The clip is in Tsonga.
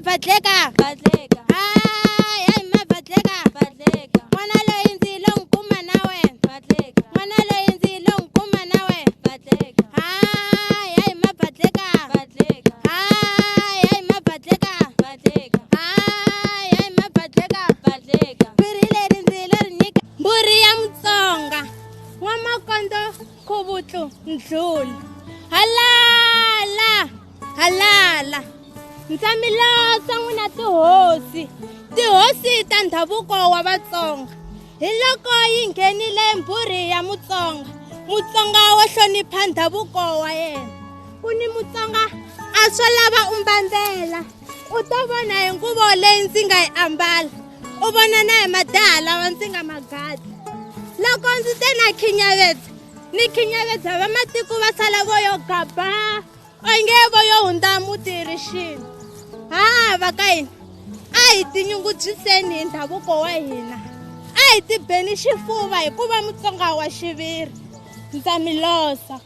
Mavadleka. Badleka. Hayi, hayi Mavadleka. Badleka. N'wana loyi ndzi lo n'wi kuma na wena. Badleka. N'wana loyi ndzi lo n'wi kuma na wena. Badleka. Hayi, hayi Mavadleka. Badleka. Hayi, hayi Mavadleka. Badleka. Hayi, hayi Mavadleka. Badleka. Khwiri leri ndzi leri nyika mburi ya Mutsonga n'wamakondo khuvutlu ndlula halala halala ndza mi losa n'wina tihosi tihosi ta ndhavuko wa Vatsonga hi loko yi nghenile mbhuri ya Mutsonga Mutsonga wo hlonipha ndhavuko wa yena ku ni Mutsonga a swo lava u mbambela u ta vona hi nguvo leyi ndzi nga yi ambala u vona na hi madaha lawa ndzi nga magadi loko ndzi te na khinyavedza ni khinyavedza vamatiko va sala vo yo gaba onge vo yo hundza muti rixini ha va ka hina a hi tinyungubyiseni hi ndhavuko wa hina a hi tibeni xifuva hikuva Mutsonga wa xiviri ndza mi losa.